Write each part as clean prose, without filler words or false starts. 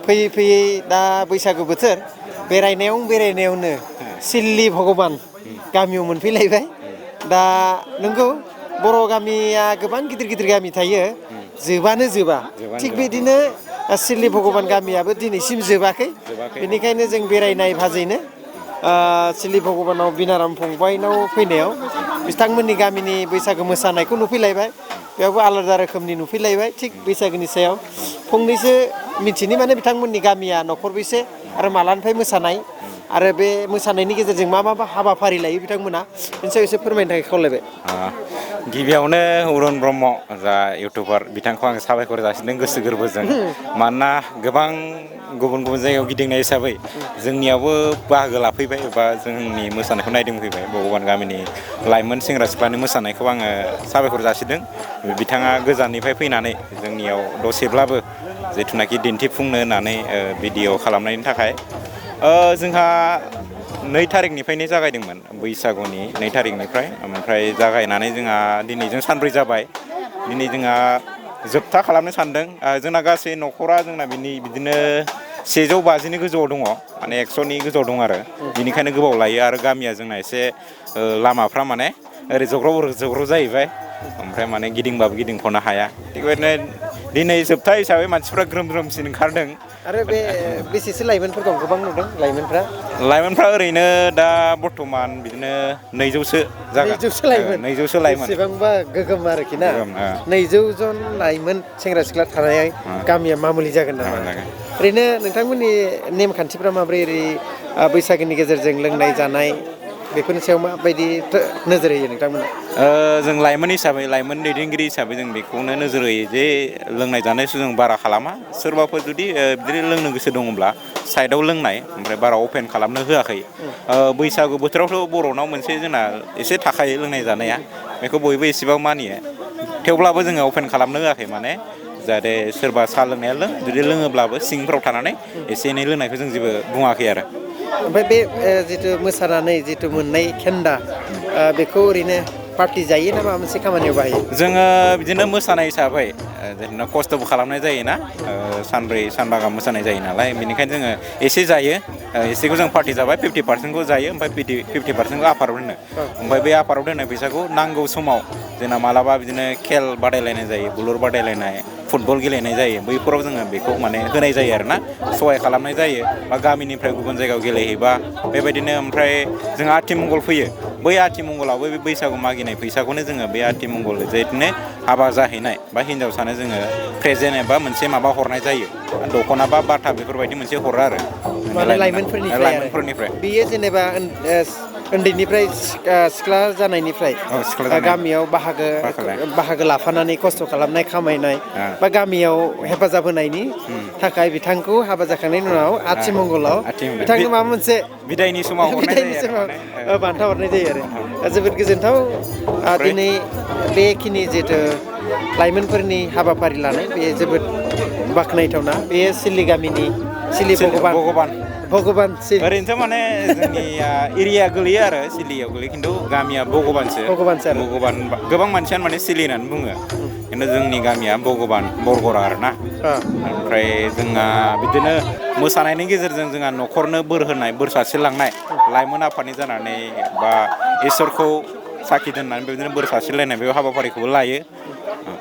फैयै फैयै दा बैसागु बोथोर बेरायनायावनो सिल्ली भगबान गामियाव मोनफैलायबाय दा नंगौ बर' गामिया गोबां गिदिर गिदिर गामि थायो जोबानो जोबा थिग बिदिनो सिल्ली भगबान गामियाबो दिनैसिम जोबाखै बेनिखायनो जों बेरायनाय भाजैनो सिल्ली भगबानाव बिनाराम फंबायनाव फैनायाव बिथांमोननि गामिनि बैसागु मोसानायखौ नुफैलायबाय बेयावबो आलादा रोखोमनि नुफैलायबाय थिग बैसागुनि सायाव फंनैसो मिथिनि माने बिथांमोननि गामिया न'खरबेसे आरो मालानिफ्राय मोसानाय आरो बे मोसानायनि गेजेरजों मा हाबाफारि लायो बिथांमोना बेनि सायाव एसे फोरमायनो थाखाय खावलायबाय। गिबियावनो अरुन ब्रह्म जा इउटुबार बिथांखौ आं साबायखर जासिदों गोसो गोरबोजों मानोना गोबां गुबुन गुबुन जायगायाव गिदिंनाय हिसाबै जोंनियावबो बाहागो लाफैबाय एबा जोंनि मोसानायखौ नायदिंफैबाय भगबान गामिनि लाइमोन सेंग्रा सिख्लानि मोसानायखौ आङो साबायखर जासिदों बिथाङा गोजाननिफ्राय फैनानै जोंनियाव दसेब्लाबो जिथुनाखि दिन्थिफुंनो होननानै भिडिअ खालामनायनि थाखाय जोंहा 2 थारिखनिफ्रायनो जागायदोंमोन बैसागुनि 2 थारिखनिफ्राय ओमफ्राय जागायनानै जोंहा दिनैजों सानब्रै जाबाय दिनै जोंहा जोबथा खालामनो सानदों जोंना गासै न'खरा जोंना बिदिनो 150नि गोजौआव दङ माने 100नि गोजौआव दं आरो बिनिखायनो गोबाव लायो आरो गामिया जोंना एसे लामाफ्रा माने ओरै जग्रब जाहैबाय ओमफ्राय माने गिदिंबाबो गिदिंख'नो हाया थिग बेबायदिनो दिनै जोबथा हिसाबै मानसिफ्रा ग्रोम ग्रोमसिन ओंखारदों आरो बे बेसेसो लाइमोनफोर दं गोबां नुदों लाइमोनफ्रा ओरैनो दा बर्थमान बिदिनो 200सो जागोन 200सो लाइमोन बेसेबांबा गोगोम आरोखि ना 200 जन लाइमोन सेंग्रा सिख्ला थानाय गामिया मामुलि जागोन नामा ओरैनो नोंथांमोननि नेमखान्थिफ्रा माब्रै ओरै बैसागोनि गेजेरजों लोंनाय जानाय बेफोरनि सायाव माबायदि नोजोर होयो नोंथांमोना जों लाइमोन हिसाबै लाइमोन दैदेनगिरि हिसाबै जों बेखौनो नोजोर होयो जे लोंनाय जानायखौ जों बारा खालामा सोरबाफोर जुदि बिदिनो लोंनो गोसो दङब्ला साइडआव लोंनाय ओमफ्राय बारा अपेन खालामनो होआखै बैसागु बोथोरावथ' बर'नाव मोनसे जोंना एसे थाखायो लोंनाय जानाया बेखौ बयबो एसेबां मानियो थेवब्लाबो जोङो अपेन खालामनो होआखै माने जाहाथे सोरबा साहा लोंनाया जुदि लोङोब्लाबो सिंफ्राव थानानै एसे एनै लोंनायखौ जों जेबो बुङाखै आरो ओमफ्राय बे जिथु मोसानानै जिथु मोननाय खेन्दा बेखौ ओरैनो पार्टि जायो ना माबा मोनसे खामानियाव बाहायो जोङो बिदिनो मोसानाय हिसाबै जेनेबा खस्थ'बो खालामनाय जायोना सानब्रै सानबा गाहाम मोसानाय जायो नालाय बेनिखायनो जोङो एसे जायो एसेखौ जों पार्टि जाबाय 50%खौ जायो ओमफ्राय 50%खौ आफाराव दोनो ओमफ्राय बे आफाराव दोननाय फैसाखौ नांगौ समाव जोंना मालाबा बिदिनो खेल बादायलायनाय जायो बुलुर बादायलायनाय फुटबल गेलेनाय जायो बैफोराव जोङो बेखौ माने होनाय जायो आरोना सहाय खालामनाय जायो बा गामिनिफ्राय गुबुन जायगायाव गेलेहैबा बेबायदिनो ओमफ्राय जोंहा आथिमंगल फैयो बै आथिमंगलावबो बे बैसागु मागिनाय फैसाखौनो जोङो बे आथिमंगल जिहेतुनो हाबा जाहैनाय बा हिन्जावसानो जोङो प्रेजेन्ट एबा मोनसे माबा हरनाय जायो दख'ना बा बाथा बेफोरबायदि मोनसे हरो आरो लाइमोनफोरनिफ्राय बेयो जेनेबा उन्दैनिफ्राय सिख्ला जानायनिफ्राय गामियाव बाहागो लाफानानै खस्थ' खालामनाय खामायनाय बा गामियाव हेफाजाब होनायनि थाखाय बिथांखौ हाबा जाखांनायनि उनाव आथिमंगलाव बिथांनो माबा मोनसे बिदायनि समाव बान्था हरनाय जायो आरो जोबोद गोजोनथाव दिनै बेखिनि जिहेथु लाइमोनफोरनि हाबाफारि लानाय बे जोबोद बाख्नायथावना बे सिल्ली गामिनि सिल्ली भगबान ओरैनोथ' माने जोंनिया एरिया गोलैयो आरो सिल्लीयाव गोलैयो खिन्थु गामिया भगबानसो भगबान गोबां मानसियानो माने सिल्ली होननानै बुङो खिन्थु जोंनि गामिया भगबान बरगरा आरोना ओमफ्राय जोंहा बिदिनो मोसानायनि गेजेरजों जोंहा न'खरनो बोर सारस्रिलांनाय लाइमोन आफादनि जानानै बा इसोरखौ साखि दोननानै बेबायदिनो बोर सारस्रिलायनाय बे हाबाफारिखौबो लायो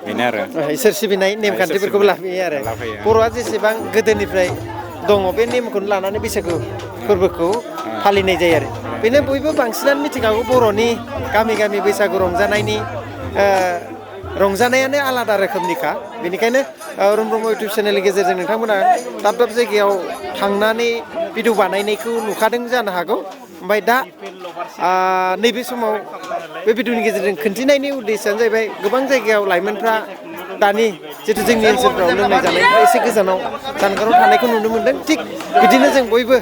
बेनो आरो इसोर सिबिनाय नेमखान्थिफोरखौबो लाफैयो आरो बर'आ जेसेबां गोदोनिफ्राय दङ बे नेमखौनो लानानै बैसागु फोरबोखौ फालिनाय जायो आरो बेनो बयबो बांसिनानो मिथिखागौ बर'नि गामि गामि बैसागु रंजानायानो आलादा रोखोमनिखा बेनिखायनो अरुन ब्रह्म इउटुब चेनेलनि गेजेरजों नोंथांमोना दाब दाब जायगायाव थांनानै भिडिअ बानायनायखौ नुखादों जानो हागौ ओमफ्राय दा नैबे समाव बे भिडिअनि गेजेरजों खिन्थिनायनि उद्देश्यआनो जाहैबाय गोबां जायगायाव लाइमोनफ्रा दानि जितु जोंनि ओनसोलफ्राव लोंनाय जानायनिफ्राय एसे जानगाराव थानायखौ नुनो मोनदों थिग बिदिनो जों बयबो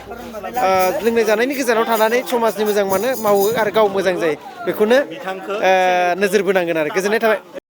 लोंनाय जानायनि गोजानाव थानानै समाजनि मोजां मावो आरो गाव मोजां जायो बेखौनो नोजोर बोनांगोन आरो गोजोननाय थाबाय